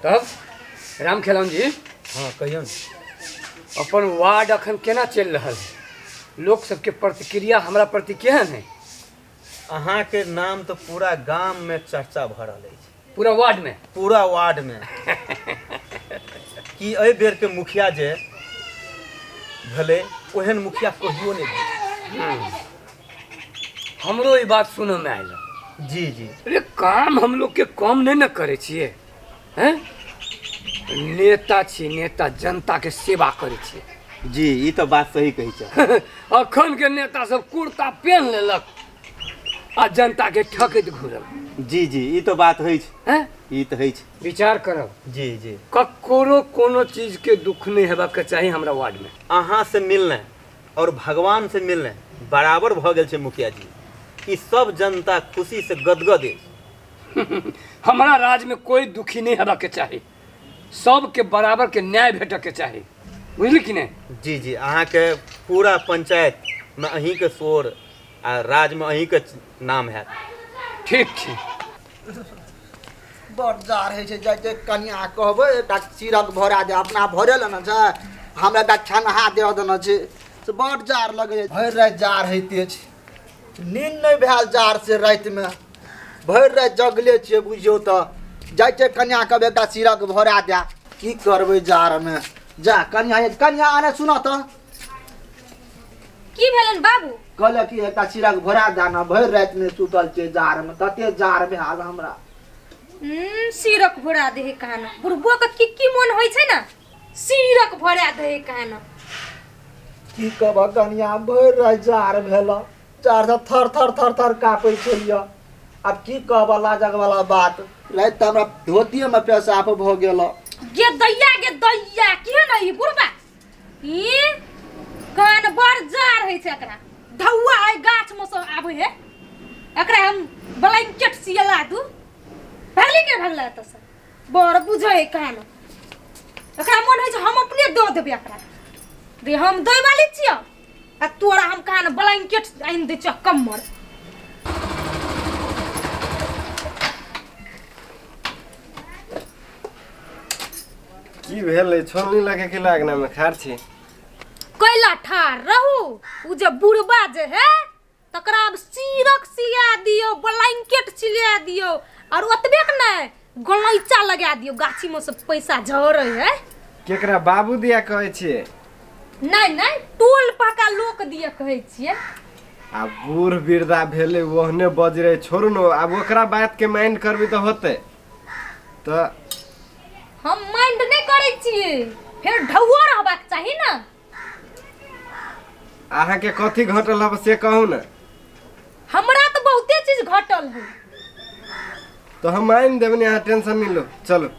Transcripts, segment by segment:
तब राम खेलौन जी। हाँ, कहियौ ने। अपन वार्ड अखन केना चलि रहल है? लोक सबके प्रतिक्रिया हमरा प्रति केहन है? अहाँके नाम तऽ पूरा गाममे चर्चा भऽ रहल अछि। पूरा वार्ड में? पूरा वार्ड में कि एहि बेरके मुखिया जे भेलै ओहन मुखिया कहियो नहि भेलै। हमरो ई बात सुनऽ में आयल। जी जी। अरे काम हम लोग के कम नहीं न करे छियै, हैं? नेता छी नेता, जनता के सेवा करे छियै। जी, ई तऽ बात सही कहै छै। अखन के नेता सब कुर्ता पेन लेलक आ जनता के ठकैत घुरल। जी जी, ई तऽ बात होइ छै। हैं? ई तऽ होइ छै। विचार करब। जी जी। ककरो कोनो चीज के दुख नहीं हेबाक के चाही हमरा वार्ड में। अहाँ से मिलना और भगवान से मिलना बराबर भऽ गेल छै मुखिया जी। ई सब जनता खुशी से गदगद अछि। हमरा राज में कोई दुखी नहीं हेबाक के चाही, सबके बराबर के न्याय भेटक के चाही, बुझली कि नहीं? जी जी, अहाँके पूरा पंचायत में अहीं के शोर आ राज में अहीं के नाम हैत। ठीक छै। बड़ जाड़ होइ छै, जाइ छै कनिया कहबै एकटा चिरक भरा दे, अपना भरे लेने छै, हमरा एकटा छनहा दऽ देने छै, से बड़ जाड़ लगै छै। भरि राति जाड़ होइते छै, नींद नहि भेल जाड़ से, रातिमे भरि राति जगले छियै बुझियौ तऽ। जाइ छै कनिया कहबै एकटा चिरक भरा दे, की करबै जाड़मे। जा कनिया, कनिया आने सुनऽ तऽ। की भेलन बाबू? कहलक कि एकटा चिरक भरा दे ने, भरि राति नहि सुतल छियै जाड़मे, तते जाड़ भेल हमरा। सिरक भरा दे कहाना, बुढ़बो के की की मन होइ छै ने, सिरक भरा दे कहाना। की कहबह कनिया, भरि राति जाड़ भेल, जाड़ से थर थर थर थर काँपै छलियै। आब की कहबह लाजक वाला बात, राति तऽ हमरा धोतिएमे पेशाब भऽ गेल। गे दैया, गे दैया, की ने ई बुढ़बा ई कान बड़ जाड़ होइ छै एकरा, धौआ है गाछ में सब आबै है, एकरा हम ब्लैंकेट सियला दू। भगली के भगला एतऽ से बड़ बुझै है कान, एकरा मन होइ छै हम अपने दऽ देबै एकरा, रे हम दै वाली छियौ आ तोरा हम कान ब्लैंकेट आनि दै छियौ कम्मर। की भेलै छोलनी लगे के लागना में खार छी? कैला ठार रहू, उ जे बुढ़बा जे है तकरा आब सीरक सिया दियौ, ब्लैंकेट सिया दियौ, और ओतबे के नहि गलैचा लगा दियौ, गाछी में से पैसा झरै है। केकरा बाबू दिया कहै छियै? नहि नहि, टोल पाका लोक दिया कहै छियै। आ बूढ़ वृद्धा भेलै ओहने बजरै, छोड़ू ने आब ओकरा बात के माइंड करबी तऽ होतै तऽ। हम माइंड नहि करै छियै, फेर ढौआ रहबाक चाही ने। अहाँके कथी घटल हब से कहू ने। हमरा तऽ बहुते चीज घटल है। तो हम मान देबनी, अहाँ टेंशन नहीं लो, चलो।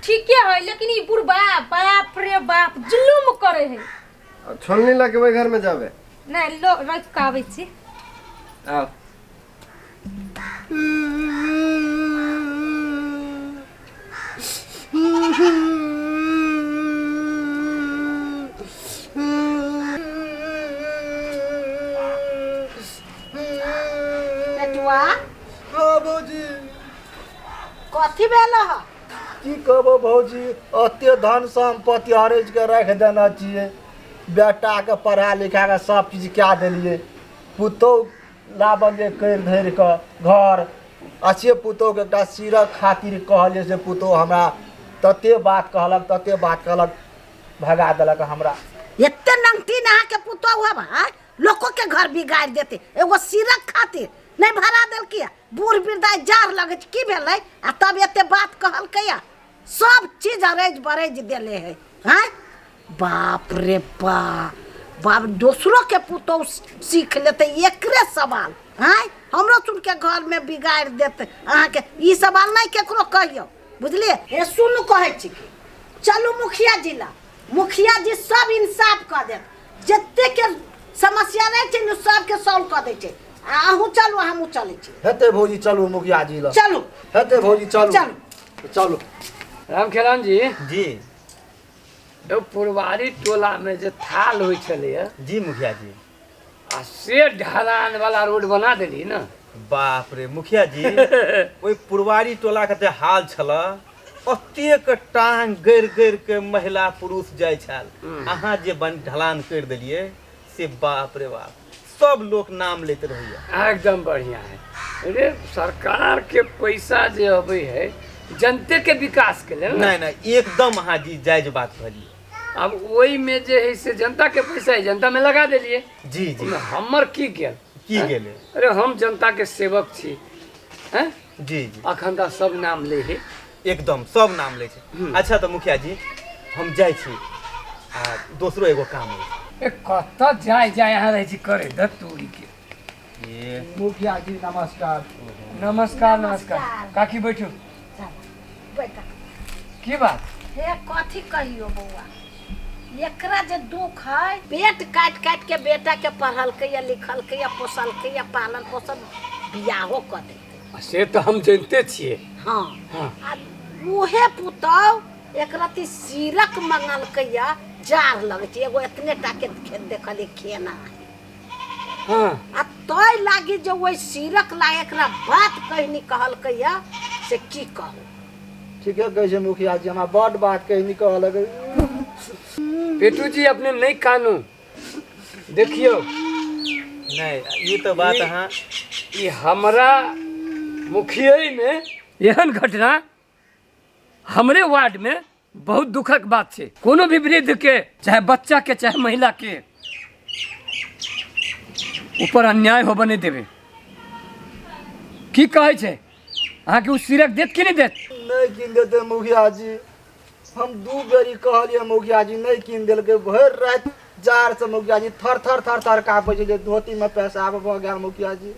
ठीके है, लेकिन ई बुढ़बा बाप रे बाप जुलुम करे है। छोलनी लगे ओहि घर में जाबे? नहीं, लो रख के आबै छी। आओ। बेटुआ। हाँ भौजी। कथी भेल ह? की कहबो भौजी, ओते धन सम्पत्ति अरैज के राखि देने छियै, बेटाके पढ़ा लिखा के सब चीज कए देलियै, पुतोहु लाबलियै करि धरि कऽ घर, आ से पुतोहुके एकटा सिरक खातिर कहलियै से पुतोहु हमरा तते बात कहलक, तते बात कहलक, भगा देलक हमरा। एते नंगटी अहाँके पुतोहु हब, आँय? लोको के घर बिगाड़ि देते, एगो सिरक खातिर नहि भरा देलकै? बूढ़ वृद्धा जाड़ लगै छै, की भेलै? आ तब एते बात कहलकै, सब चीज अरेज बरेज देले है, आँय? बाप रे बाप, बाप दोसरो के पुतोहु सीख लेतै एकरे सवाल, आँय? हमरो सुनके घरमे बिगाड़ि देतै अहाँके। ई सवाल नहि केकरो कहियौ, बुझलियै? हे सुनू, कहै छी कि चलू मुखिया जी लग, मुखिया जी सब इंसाफ कऽ देत, जतेक के समस्या रहै छै ने सबके सॉल्व कऽ दै छै। आ अहूँ चलू, हमहूँ चलै छी। हेतै भौजी, चलू मुखिया जी लग। चलू। हेतै भौजी, चलू। चलू। चलू। रामखेलावन जी। जी। एगो पुरवारी टोला में जे थाल होइ छलैया। जी मुखिया जी। आ से ढलान वाला रोड बना देली ने? बाप रे मुखिया जी, ओहि पुरवारी टोला के जे हाल छल, ओतेक टांग गड़ि गड़ि के महिला पुरुष जाइ छल। अहाँ जे बन ढलान करि देलियै से बाप रे बाप, सब लोक नाम लैत रहैया। एकदम बढ़िया है। अरे सरकार के पैसा जे अबै है जनते के विकास के लेल। नहि नहि, एकदम अहाँ जी जायज बात कहलियै। आब ओहिमे जे है से जनता के पैसा है, जनता में लगा देलियै। जी जी। ओहिमे हमर की गेल? की गेलै? अरे हम जनता के सेवक छी। हैं? जी जी। अखन तऽ सब नाम ले है। एकदम सब नाम लै छै। अच्छा तऽ मुखिया जी हम जाइ छी, आ दोसरो एगो काम अछि। ए कतऽ जाय जाय अहाँ रहै छी करे धतूरी के। ए मुखिया जी नमस्कार। नमस्कार नमस्कार काकी, बैठू। बैठा। की बात? हे कथी कहियो बौआ, एकरा जे दुख है, पेट काटि काटि के बेटा के पढ़लकै या लिखलकै या पोसलकै या पालन पोषण बियाहो कऽ देलकै। से तऽ हम जनिते छियै। हाँ। हाँ। आ उहे पुतहु एकरती सीरक मंगलकै या जार लगै छै, एगो एतने टा के खेत देखलियै खेना। हाँ। आ तोय लागी जे ओहि सीरक ला एकरा बात कहनी कहलकै या से की कहू। ठीके कहै छै मुखिया जी, हमरा बड बात कहनी कहऽ लगै। पेटू जी अपने नहीं कानू, देखियो। नहि, ई तऽ बात अहाँ ई हमरा मुखिया में एहन घटना हमरे वार्ड में बहुत दुखक बात छै। कोनो भी वृद्ध के, चाहे बच्चा के चाहे महिला के ऊपर अन्याय होबऽ नहीं देबै। की कहै छै अहाँके ओ सिरक देत कि नहि देत? नहि कीन देतै मुखिया जी, हम 2 बेरी कहलियै मुखिया जी, नहि कीन देलकै। भरि राति जाड़ से मुखिया जी थर थर थर थर काँपै छै, धोती में पेशाब भऽ गेल मुखिया जी।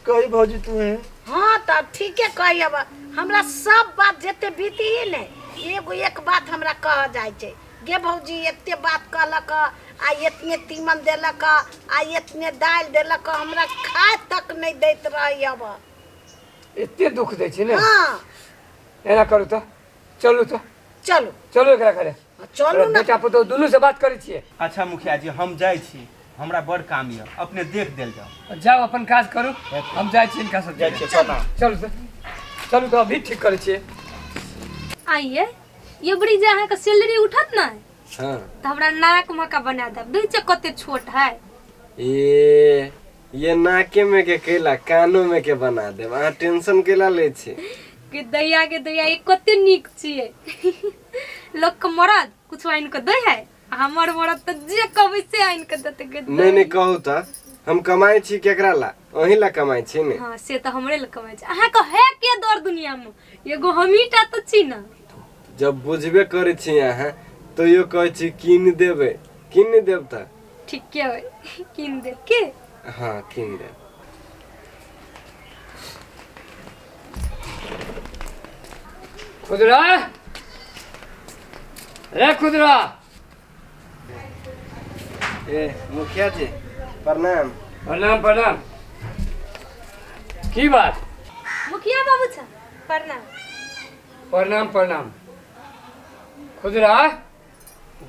कही भौजी तू ही। हाँ तब ठीके कही। अब हमरा सब बात जते बीती ही ने, एगो एक बात हमरा कह जाइ छै, गे भौजी एते बात कहलक आ एतने तीमन देलक आ एतने दालि देलक, हमरा खाय तक नहीं दैत रही। अब एते दुख दै छै ने? हाँ। एना करू तऽ चलू तऽ। चलू चलू एकरा घरे। चलू ना। बेटा पुतोहु दुनू से बात करै छियै। अच्छा मुखिया जी हम जाइ छी, हमरा बड़ काम यऽ, अपने देख देल जाउ। जाउ अपन काज करू, हम जाइ छी हिनका सब जाइ छियै, प्रणाम। चलू तऽ, चलू तऽ अभी ठीक करै छियै। आइए ये बड़ी जे अहाँके सैलरी उठत ने। हाँ। तऽ हमरा नाक मका बना देब, देखै छियै कते छोट है। ए ये नाके में के कैला कानो में के बना देब, अहाँ टेंशन केला लै छी? के दैया के दैया, ई कते नीक छियै। लोक के मरद कुछ आनि कऽ दै है, आ हमर मरद तऽ जे कहबै से आनि कऽ देतै। के नहीं नहीं, कहू तऽ हम कमाइ छी केकरा ला? अहीं ला कमाइ छी ने। हाँ से तऽ हमरे ला कमाइ छी। अहाँके है के दर दुनिया में, एगो हमही टा तऽ छी ने। जब बुझबे करै छी अहाँ तो यो कहै छी कीन देबै, कीन नहि देब तऽ? ठीके है, कीन देब के? हाँ कीन देब। खुदरा रे खुदरा। ए मुखिया जी प्रणाम। प्रणाम प्रणाम। की बात? मुखिया बाबू छा प्रणाम। प्रणाम प्रणाम। खुदरा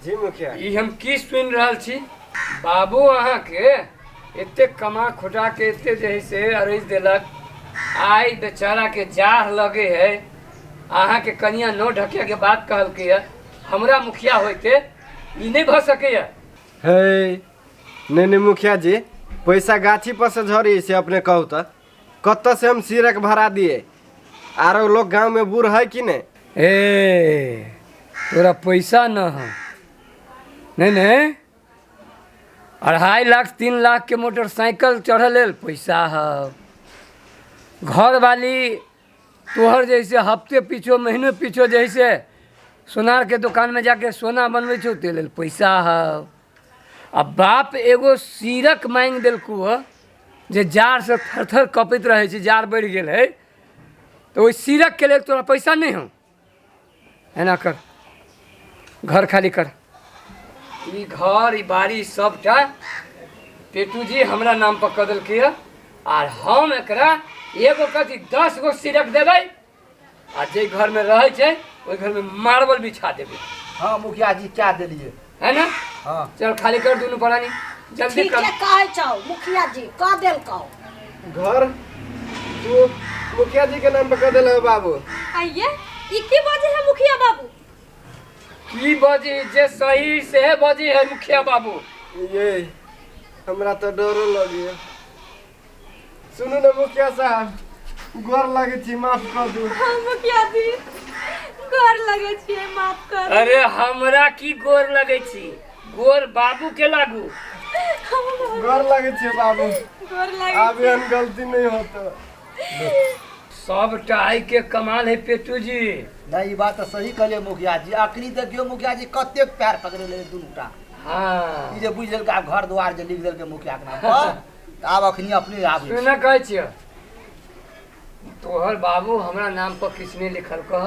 जी मुखिया। ई हम की सुनि रहल छी? बाबू अहाँके एते कमा खोटा के एते जे है से अरैज देलक, आइ बेचारा के जाड़ लगे है, अहाँके कनिया 9 ढकिया के बात कहलकै है, हमरा मुखिया होइते ई नहीं भऽ सकैया। हे नहीं नहीं मुखिया जी, पैसा गाछी पर से झड़ी से अपने कहू तऽ कतऽ से हम सिरक भरा दिए? आरो लोग गांव में बूढ़ है कि नहीं? ए तोरा पैसा न है? नहीं नहीं, 2.5 लाख 3 लाख के मोटरसाइकिल चढ़ल लेल पैसा है, घर वाली तोहर जैसे हफ्ते पीछो महीने पीछो जैसे सोनार के दुकान में जाके सोना बनबै छौ ते लेल पैसा है, आ बाप एगो सीरक मांगि देलकू हँ जे जाड़ से थर थर कपैत रहै छै, जाड़ बढ़ि गेल है, तऽ ओहि सीरक के लेल तोरा पैसा नहीं हौ। एना कर, घर खाली कर, ई घर ई बाड़ी सबटा पेटू जी हमरा नाम पर कऽ देलकै हँ, आर हम एकरा एगो कथी 10 गो सिरक देबै, आ जे घर में रहै छै ओहि घर में मार्बल बिछा देबै। हाँ मुखिया जी क्या देलिए है ना? हाँ चल खाली कर दुनू प्राणी, जल्दी कर। ठीके कहै छौ मुखिया जी, कह देलकौ। घर तू मुखिया जी के नाम पर कर देले बाबू। आइए ई की बाजे है मुखिया बाबू? की बजी जे सही से बजी है मुखिया बाबू। ये हमरा तो डरो लगिए। सुनू ना मुखिया साहब, गोर लगे छी, माफ कर दू। हाँ मुखिया जी गोर लगे छी, माफ कर। अरे हमरा की गोर लगे छी, गोर बाबू के लागू। गोर लगे छी बाबू, गोर लगे। अब एहन गलती नहीं होता। सब टाई के कमाल है पेटू जी। नहीं ई बात तो सही कहलिए मुखिया जी। अखनी देखियो मुखिया जी कतेक पैर पकड़े ले दुनूटा। हाँ ई जे बुझि लेलकै आब घर द्वार जे लिख देलकै मुखिया के नाम पर, आब अखनी अपने आबै। सुन कहै छियै तोहर बाबू हमरा नाम पर किछु नहीं लिखल कह,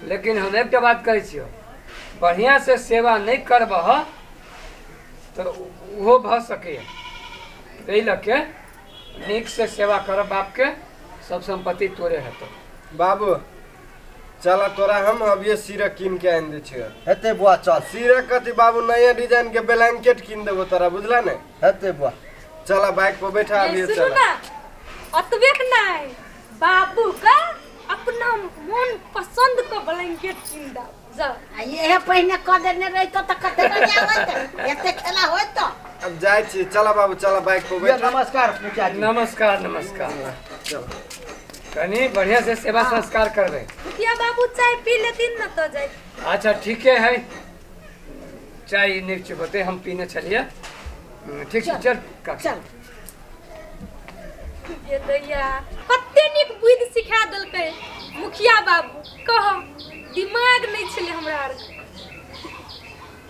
लेकिन हम एकटा बात कहै छियौ, बढ़िया से सेवा नहीं करबह तो ओहो भऽ सकैए। ताहि लऽ के नीक से सेवा करब बापके, सब संपत्ति तोरे हेतौ। बाबू चल तोरा हम अभिये सीरक कीन के आनि दै छियौ। हेतै बुआ चल। सीरक कथी बाबू, नया डिजाइन के ब्लैंकेट कीन देबो तोरा, बुझला ने? हेतै बुआ। चल बाइक पर बैठा अभिये चल। अतबे नहीं बाबू का अपना मन पसंद का ब्लैंकेट कीन दो। जा ये पहिने क देने रहितो त कते मजा आबैत, एते खेला होइत। अब जाय छी, चल बाबू चल बाइक पर बैठ। नमस्कार मुखिया जी। नमस्कार नमस्कार। चल कनी बढ़िया से सेवा संस्कार करबे। मुखिया बाबू चाय पी लेतिन न तो जाय। अच्छा ठीके है, चाय नहीं चुकते हम पीने चलिए। ठीक छै चल चल। ये दैया कते नीक बुद्धि सिखा देलकै मुखिया बाबू, कह दिमाग नहीं छलै हमरा आर।